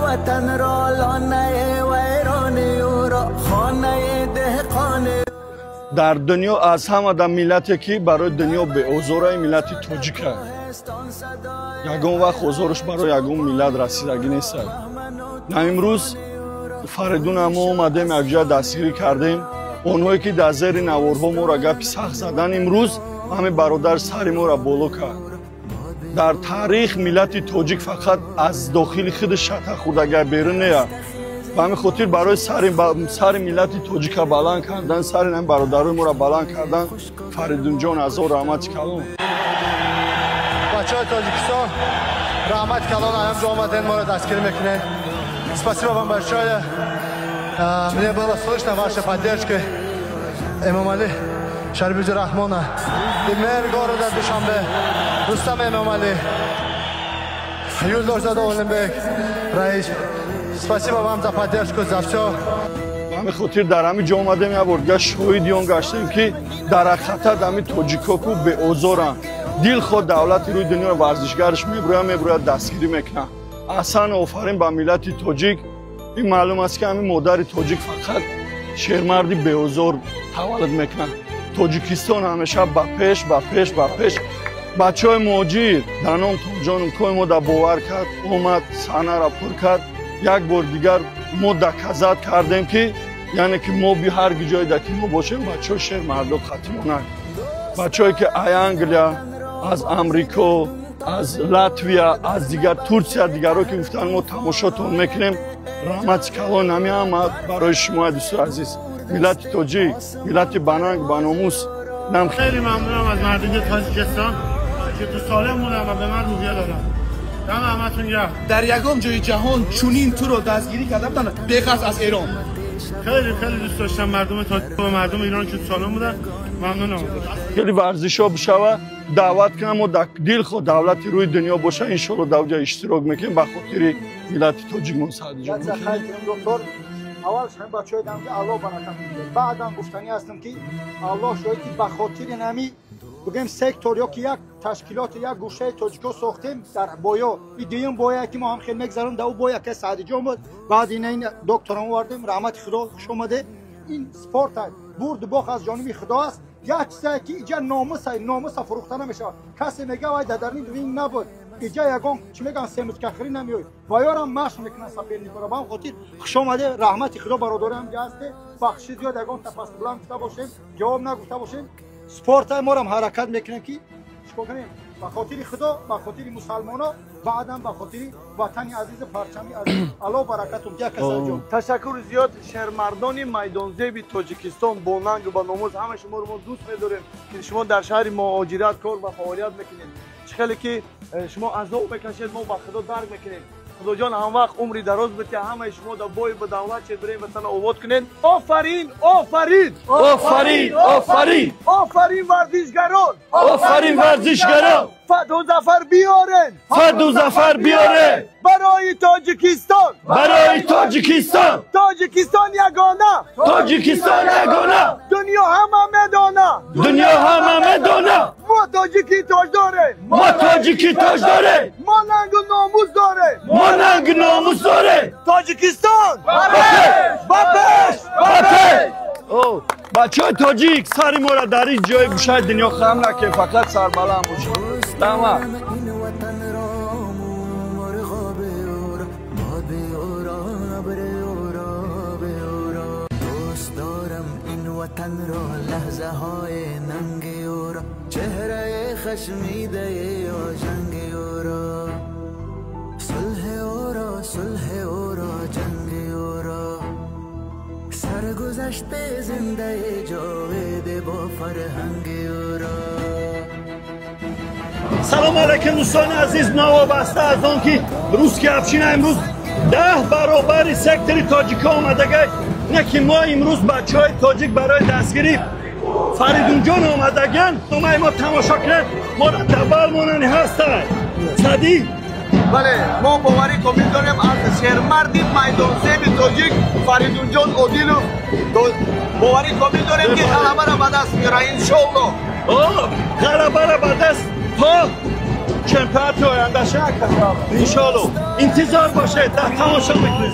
وطن را لانه ویران او را خانه دهقان. Дар дунё аз ҳама да миллате ки барои дунё беозораи миллати тоҷика. Ягон вақт озораш барои ягон миллат расидагӣ нест. На имрӯз Фаридуна мо омадем, якҷоя дастгирӣ кардем. Онҳое ки дар зери наворҳо моро гапи сахт задан, имрӯз ҳамин бародар сари моро боло кард. Дар таърих миллати тоҷик фақат аз дохили худаш шата хӯрдагай, берун нея. Ба ҳамин хотир барои сари миллати тоҷика баланд кардан, сари ҳамин бародарои моро баланд кардан, Фаридунҷон азор раҳмати калон. Бачаҳои Тоҷикистон, раҳмати калон, аямҷо омаден, моро дастгирӣ мекунед. Спасибо вам большое. Мне было слышно ваша поддержка. Эмомали Шарипович Рахмона и мэр города Душанбе Рустам Эмомали, Юлдошзода Олимбек, раис. Спасибо вам за поддержку, за все. Ба ҳамин хотир дар ҳамин ҷо омадем, як бор дигар шоҳиди он гаштем, ки дар ҳақиқатат ҳамин тоҷико ку беозоранд. Дилхоҳ давлати рӯи дунёро варзишгараш мебурояд, дастгирӣ мекунад. Аҳсан, офарин ба миллати тоҷик. Ин маълум аст, ки ҳамин модари тоҷик фақат шермарди беозор таваллуд мекунад. Тоҷикистон ҳамеша ба пеш, ба пеш, ба пеш. Бачаҳои муҳоҷир дар ном Тоҷоном кои мо да бовар кард, омад, саҳнаро пур кард. Як бор дигар мо доказать кардем, ки яъне ки мо би ҳар ҷое да ки мо бошем, бачаҳои шермардо қатимонанд. Бачаҳое ки ай Англия, аз Амрико, аз Латвия, аз дигар Турсия, дигарро ки гуфтанд, мо тамошотон мекунем, раҳмати калон ҳами ҳама барои шумо, дӯстои азиз. Миллати тоҷик, миллати бананг, баномус. خیلی ممنونم از مردم تاجیکستان که تو سالم بودن و به من روحیه دادن. دم همتون گرم. در یگان جای جهان چنین تو رو دستگیری کرده بودن بغیر از ایران. خیلی خیلی دوست داشتم مردم تاجیک و مردم ایران که تو سالم بودن. ممنونم. خیلی ورزش‌ها بشوه даъват кунам, мо дилхоҳ давлати рӯи дунё боша, иншоалло дар ҷа иштирок мекунем ба хотири миллати тоҷикмон. Саъдиҷон, доктор, аввал ҳамин бачаҳои дам ки Аллоҳ баракат медиҳад. Баъдам гуфтанӣ ҳастам, ки Аллоҳ шоҳид, ки ба хотири нами бигӯем сектор ё ки як ташкилоти як гӯшаи тоҷико сохтем дар боё. И дуюм боя ки мо ҳам хел мегзарем, дар ӯ боя ки Саъдиҷон буд. Баъд ина ин докторам овардем, раҳмати Худо, хуш омаде. Ин спорт бурду бох аз ҷониби Худо аст. Як чизе ки иҷа номуса, номуса фурӯхта намешавад. Касе мега, вай дар дарни ринг набуд, иҷа ягон чӣ мегӯям, семечкахӯрӣ намеояд, ва ёрам машқ мекунанд соперникора. Ба ҳам хотир хуш омаде, раҳмати Худо, бародарам ҷа ҳасте. Бахши зиёд, ягон тапаскулам гуфта бошем, ҷавоб нагуфта бошем. Спорта морам ҳаракат мекунем, ки чикор кунем, ба хотири Худо, ба хотири мусалмоно, баъдам ба хотири ватани азизи, парчами азиз. Аллоҳ баракатум диҳад, касаҷон. Ташаккури зиёд, шермардони майдонзеби Тоҷикистон, бо нангу ба номус, ҳама шуморо мо дӯст медорем, ки шумо дар шаҳри муҳоҷират кор ва фаъолият мекунед. Чӣ хеле ки шумо азоб мекашед, мо ба Худо дарк мекунем. Худоҷон ҳамвақт умри дароз бид, ки ҳамаи шумо дар бой ба давлат шед, бирем ватана обод кунед. Офарин, офарин, офарин, офарин, офарин варзишгарон, офарин варзишгарон. Фатҳу зафар биёрен, фатҳу зафар биёрен барои Тоҷикистон, барои Тоҷикистон. Тоҷикистон ягона, Тоҷикистон ягона, дунё ҳама медона, дунё ҳама медона. Мо тоҷики тоҷ дорем, мо тоҷики тоҷ дорем, мо нангу номус дорем, мо нангу номус дорем. Тоҷикистон ба пеш, ба пеш, ба пеш. Бачаҳои тоҷик, сари моро дар ҳеҷ ҷои гӯшаи дунё хам накунед, фақат сарбаланд бошед. Дама. این وطن را مرغاب او را باد او را ابر او را به او را. دوست دارم این وطن را، لحظه های ننگ او را، چهره خشمیده یا جنگ او را، صلح او را، صلح او را، جنگ او را، سرگذشت زنده جاوید با فرهنگ او را. Салом алайкум, дӯстони азиз. Новобаста аз он ки русский община имрӯз 10 баробари сектори тоҷикҳо омадагай, не ки мо имрӯз бачаҳои тоҷик барои дастгирӣ Фаридунҷон омадаган. Номаи мо тамошо кунед, моро табал монани ҳастанд садӣ. Бале, мо боварӣ комил дорем аз шермарди майдонзеби тоҷик Фаридунҷон Одилов, боварӣ комил дорем, ки ғалабаро ба даст меорад, иншоалло. Ғалабаро ба даст то Чемпионати ояндаша иншоалло интизор бошед, дар тамошо мекунед.